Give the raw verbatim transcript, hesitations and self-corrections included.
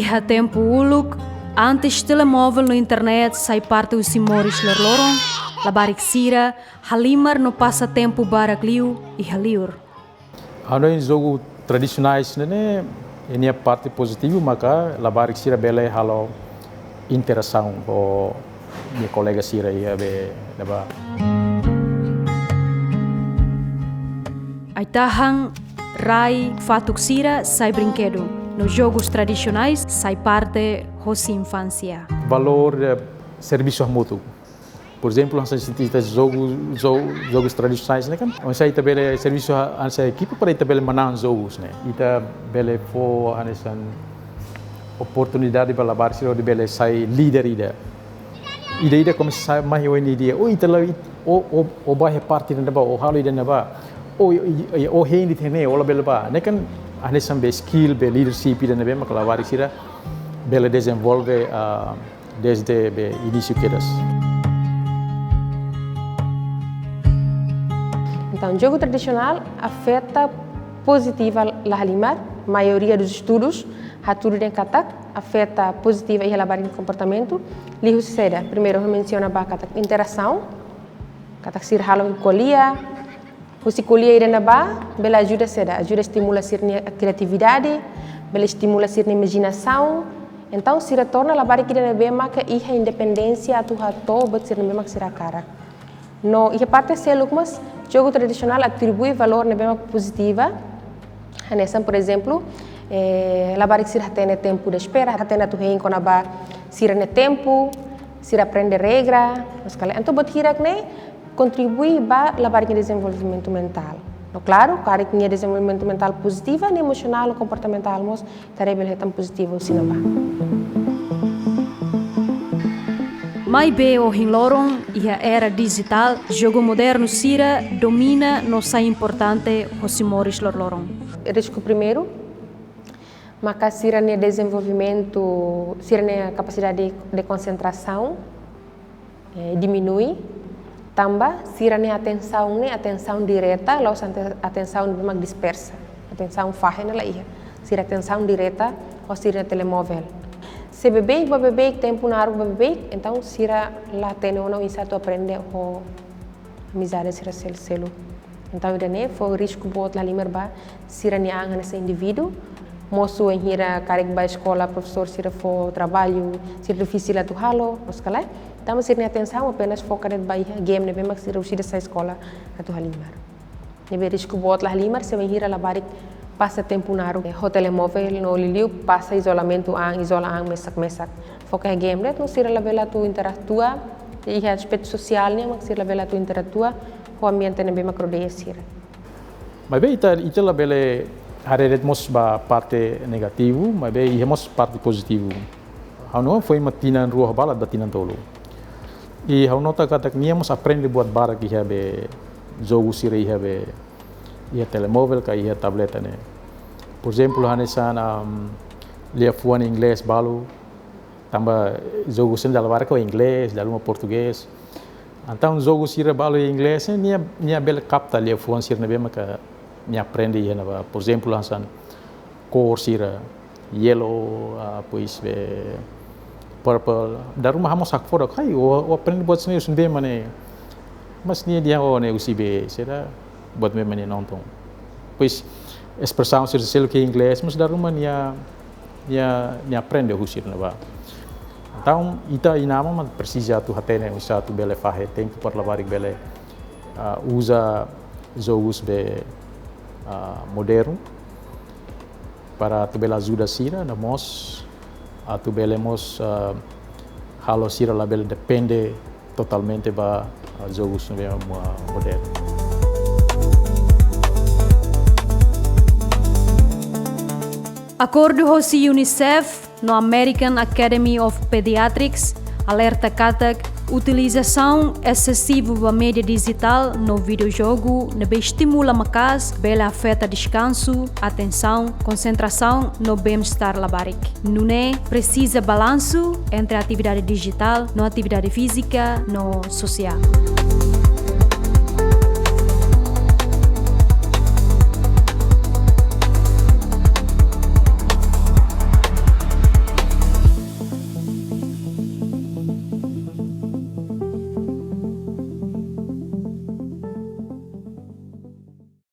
Iha tempu uluk, antes telemovel no internet sai parte husi moris lorloron, labarik sira halimar no pasa tempu barak liu iha liur. Ha'u hanoin jogu tradisionais ne'e, ne'e, nia parte pozitivu maka labarik sira bele halo interasaun ho nia kolega sira iha be ne'ebá. Ai-tahan, rai, fatuk sira sai brinkedu, no jogus tradisionais sai parte hosi infánsia. Valór, eh, servisu hamutuk. Por ezemplu, hanesan ita jogu, jo-, jogus tradisionais ne'e kan. Hanesan ita bele servisu ha-, hanesan ekipa para ita bele manán jogus ne'e. Ita bele fó hanesan oportunidade ba labarik sira hodi bele sai líder ida. Ida-ida komesa mai oin ida. O ita la it-, o, o, o ba iha parte ida ne'ebá, o halo ida ne'ebá. O, o, o hein de'it iha ne'e, o labele bá. Ne'e kan hanesan be skill, be leadership ida ne'ebé maka labarik sira bele dezenvolve, ah, desde be inísiu kedas. Entaun, jogu tradisionál afeta pozitiva la halimar, maioria dos estudos hatudu dehan katak afeta pozitiva iha labarik nia komportamentu, liuhusi saida? Primeiru, ha'u mensiona ba katak interasaun, katak sira halo ko'alia, husi ko'alia ida ne'ebá, bele ajuda saida? Ajuda estimula sira-nia kriatividade, bele estimula sira-nia imajinasaun. Entaun, sira torna labarik ida ne'ebé maka iha independénsia atu hato'o buat sira ne'ebé maka sira hakarak. No iha parte seluk mós, jogu tradisionál atribui valór ne'ebé maka pozitiva. Hanesan, por ezemplu, eh, labarik sira hatene tempu de espera, hatene atu hein kona-ba sira-nia tempu, sira aprende regra, no sekali. Entaun, buat hirak ne'e kontribui ba labarik nia dezenvolvimentu mentál. No klaru, karik nia dezenvolvimentu mentál pozitiva, nia emosionál no komportamentál mós ita haree bele hetan pozitiva husi ne'ebá. Maibé ohin loron, iha era dijitál, jogu modernu sira domina no sai importante hosi moris lorloron. Risku primeiru, maka sira-nia dezenvolvimentu, sira-nia kapasidade de, de konsentrasaun, eh, diminui, tanba sira-nia atensaun ne'e atensaun direta, la'ós ante-, atensaun ne'ebé mak dispersa. Atensaun fahe ne'e la iha. Sira atensaun direta ho sira-nia telemovel. Se beibeik ba beibeik, tempu naruk ba beibeik, entaun sira la hatene ona oinsá atu aprende ho amizade sira sel-, seluk. Entaun, ida-ne'e fó risku boot la halimar ba sira-nia an hanesan indivíduu. Mosu wainhira karik ba eskola, profesór sira fó traballu, sira difisil atu halo, no sekali. Tanba sira-nia atensaun apenas foka de'it ba iha game ne'ebé mak sira husi ida sai eskola atu halimar. Ne'ebé risku boot la halimar se wainhira labarik pasa tempu naruk, eh, ho telemovel no liuliu pasa izolamentu an, izola an mesak-mesak. Foka iha game de'it no sira labele atu interaktua, iha aspetu sosiál nian mak sira labele atu interaktua ho ambiente ne'ebé mak rodeia sira. Maibé ita, ita labele haree de'it mós ba parte negativu, maibé iha mós parte pozitivu. Ha'u hanoin foin mak tinan rua ho balu ba tinan tolu. I ha'u nota katak nia mós aprende buat barak iha be jogu sira iha be, iha telemovel ka iha tableta ne'e. Por ezemplu, hanesan, am, liafuan inglés balu, tanba jogu sira dala barak ho inglés, dala ruma portugés. Entaun jogu sira balu inglés, eh, nia, nia bele kapta liafuan sira ne'ebé maka nia aprende iha ne'ebá. Por ezemplu, hanesan kór sira, yellow, ah, depois be purple. Dala ruma ha'u mós hakfodak, "Ai, ó, ó aprende buat sira-ne'e husi ne'ebé mak ne'e?" Mas nia dehan, "Oh, ne'e husi be, sira buat ne'ebé mak nia nonton." Depois espresaun sira seluk iha inglés, mas dala ruma nia, nia, nia aprende husi ne'ebá. Entaun, ita inan-aman mak presiza atu hatene, oinsá atu bele fahe tempu para labarik bele, ah, uza jogus be, ah, modernu para atu bele ajuda sira, no mós atu bele mós, ah, halo sira labele depende totalmente ba, ah, jogus ne'ebé modernu. Akordu hosi UNICEF no American Academy of Pediatrics alerta katak utilizasaun esesivu ba média dijitál no videojogu ne'ebé estimula maka'as bele afeta deskansu, atensaun, konsentrasaun no bem-estar labarik. Nune'e presiza balansu entre atividade dijitál no atividade fízika no sosiál.